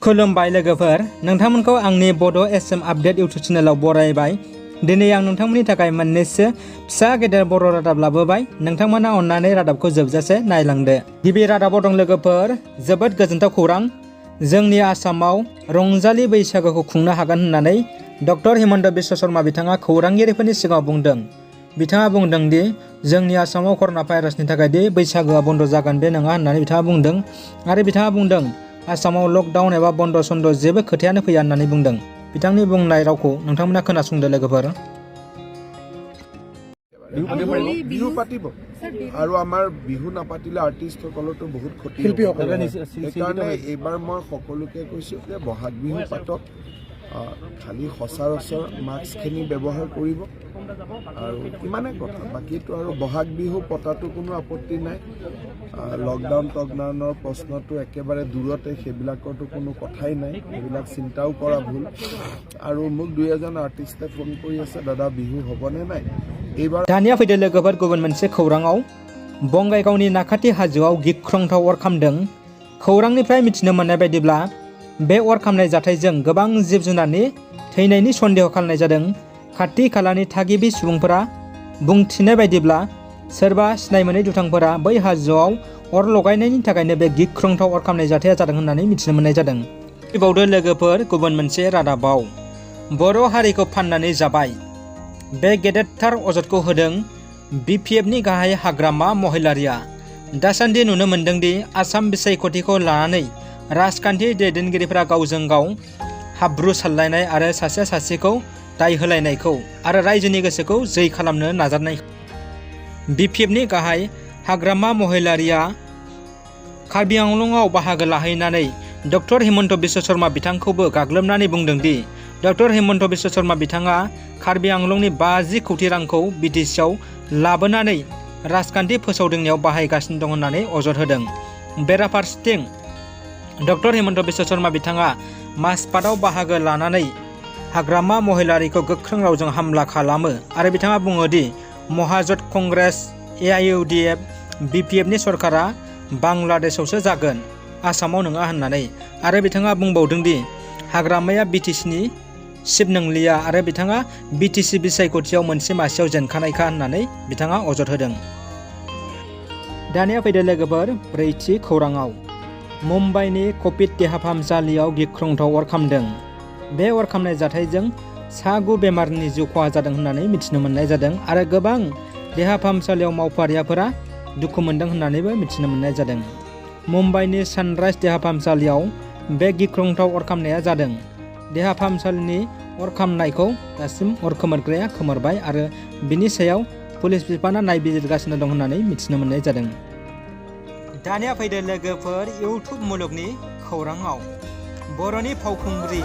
खुलुमबाय लोगोफोर, नोंथांमोनखौ आंनि बड' एसएम आपडेट इउटुब चेनेलाव बरायबाय। दिनै आं नोंथांमोननि थाखाय मोननैसो फिसा गेदेर बर' रादाब लाबोबाय। नोंथांमोना अन्नानै रादाबखौ जोबजासे नायलांदो। गिबि रादाबाव दं लोगोफोर, जोबोद गोजोनथाव खौरां। जोंनि आसामाव रंजालि बैसागोखौ खुंनो हागोन होननानै डक्टर हिमन्त बिश्व शर्मा बिथाङा खौरांगिरिफोरनि सिगाङाव बुंदों। बिथाङा बुंदों दि जोंनि आसामाव कर'ना भाइरासनि थाखाय दि बैसागोआ बन्द जागोन बे नङा होननानै बिथाङा बुंदों। आरो बिथाङा बुंदों आसामाव लकडाउन एबा बन्द सन्द जेबो खोथायानो फैया होननानै बुंदों। बिथांनि बुंनाय रावखौ नोंथांमोना खोनासंदो लोगोफोर। বিহু পাতিব আৰু আমাৰ বিহু নাপাতিলে আৰ্টিষ্টসকলতো বহুত ক্ষতি হ'ব। সেইকাৰণে এইবাৰ মই সকলোকে কৈছোঁ যে বহাগ বিহু পাতক, খালি সচৰাচৰ মাস্কখিনি ব্যৱহাৰ কৰিব আৰু ইমানেই কথা। বাকীটো আৰু বহাগ বিহু পতাটো কোনো আপত্তি নাই। লকডাউন টকডাউনৰ প্ৰশ্নটো একেবাৰে দূৰতে, সেইবিলাকৰতো কোনো কথাই নাই, সেইবিলাক চিন্তাও কৰা ভুল। আৰু মোক দুই এজন আৰ্টিষ্টে ফোন কৰি আছে, দাদা বিহু হ'বনে নাই। दानिया फैदो लोगोफोर गुबुन मोनसे खौराङाव। बङाइगावनि नाखाथि हाजोआव गिख्रंथाव अर खामदों। खौरांनिफ्राय मिथिनो मोननाय बायदिब्ला बे अर खामनाय जाथायजों गोबां जिब जुनारनि थैनायनि सन्देह खालामनाय जादों। खाथि खालानि थागिबि सुबुंफोरा बुंथिनाय बायदिब्ला सोरबा सिनाय मोनै दुथांफोरा बै हाजोआव अर लगायनायनि थाखायनो बे गिख्रंथाव अर खामनाय जाथाया जादों होननानै मिथिनो मोननाय जादों। फैबावदो लोगोफोर गुबुन मोनसे रादाबाव। बर' हारिखौ फाननानै जाबाय, बे गेदेरथार अजदखौ होदों बिपिएफनि गाहाय हाग्रामा महिलारिया। दासान्दि नुनो मोन्दोंदि आसाम बिसायख'थिखौ लानानै राजखान्थि दैदेनगिरिफोरा गावजों गाव हाब्रु सारलायनाय आरो सासेया सासेखौ दाय होलायनायखौ आरो रायजोनि गोसोखौ जै खालामनो नाजानाय। बिपिएफनि गाहाय हाग्रामा महिलारिया कार्बि आंलंआव बाहागो लाहैनानै डक्टर हिमन्त बिश्व शर्मा बिथांखौबो गाग्लोबनानै बुंदोंदि डक्टर हिमन्त बिश्व शर्मा बिथाङा कार्बि आंलंनि 50 कौटि रांखौ बिटिसिआव लाबोनानै राजखान्थि फोसावदिंनायाव बाहायगासिनो दं होननानै अजद होदों। बेराफारसेथिं डक्टर हिमन्त बिश्व शर्मा बिथाङा माजपाटआव बाहागो लानानै हाग्रामा महिलारिखौ गोख्रों रावजों हामला खालामो आरो बिथाङा बुङोदि महाजोट कंग्रेस एआइइउडिएफ बिपिएफनि सरकारा बांलादेशआवसो जागोन, आसामाव नङा होननानै। आरो बिथाङा बुंबावदोंदि हाग्रामाया बिटिसिनि सिब नंलिया आरो बिथाङा बिटिसि बिसायख'थियाव मोनसे मासियाव जेनखानायखा होननानै बिथाङा अजद होदों। दानिया फैदो लोगोफोर ब्रैथि खौराङाव। मुम्बाइनि कभिड देहा फाहामसालियाव गिख्रंथाव अर खामदों। बे अर खामनाय जाथायजों 9 बेमारिनि जिउ खहा जादों होननानै मिथिनो मोननाय जादों आरो गोबां देहा फाहामसालियाव मावफारियाफोरा दुखु मोनदों होननानैबो मिथिनो मोननाय जादों। मुम्बाइनि सानराइज देहा फाहामसालियाव बे गिख्रंथाव अर खामनाया जादों। देहा फाहामसालिनि अर खामनायखौ दासिम अर खोमोरग्राया खोमोरबाय आरो बिनि सायाव पुलिस बिफाना नायबिजिरगासिनो दं होननानै मिथिनो मोननाय जादों। दानिया फैदो लोगोफोर इउटुब मुलुगनि खौराङाव। बर'नि फावखुंग्रि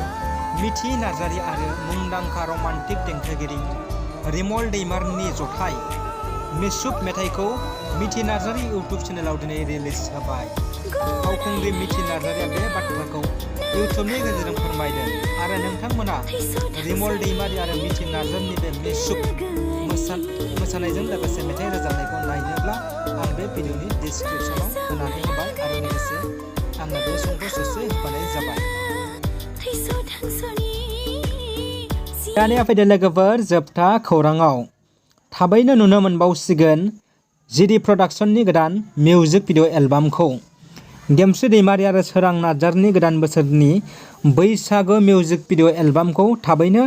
मिथि नार्जारि आरो मुंदांखा रमान्टिक देंखोगिरि रिमल दैमारिनि जथाय मिसुब मेथाइखौ मिथि नार्जारि इउटुब चेनेलाव दिनै रिलिज जाबाय। फावखुंग्रि मिथि नार्जारिया बे बाथ्राखौ इउटुबनि गेजेरजों फोरमायदों आरो नोंथांमोना रिमल दैमारि आरो मिथि नार्जारिनि बे मिसुब मोसानायजों लोगोसे मेथाइ रोजाबनायखौ नायनोब्ला आं बे भिडिअनि डिसक्रिपसनाव होनानै होबाय आरो लोगोसे आंनो बे समखौ ससे होफानाय जाबाय। दानिया फैदो लोगोफोर जोबथा खौराङाव। थाबैनो नुनो मोनबावसिगोन जिडि प्रडाक्शननि गोदान मिउजिक भिडिअ एलबामखौ। गेमस्रि दैमारि आरो सोरां नार्जारिनि गोदान बोसोरनि बैसागो मिउजिक भिडिअ एलबामखौ थाबैनो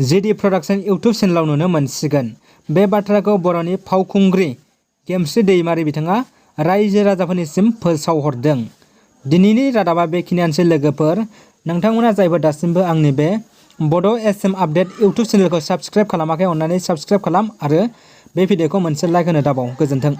जिडि प्रडाक्शन इउटुब चेनेलाव नुनो मोनसिगोन। बे बाथ्राखौ बर'नि फावखुंग्रि गेमस्रि दैमारि बिथाङा रायजो राजाफोरनिसिम फोसावहरदों। दिनैनि रादाबा बेखिनियानोसै लोगोफोर। नोंथांमोना जायफोर दासिमबो आंनि बे बड' एसएम आपडेट इउटुब चेनेलखौ साबस्क्राइब खालामाखै अन्नानै साबस्क्राइब खालाम आरो बे भिडिअखौ मोनसे लाइक होनो दाबाव। गोजोन्थों।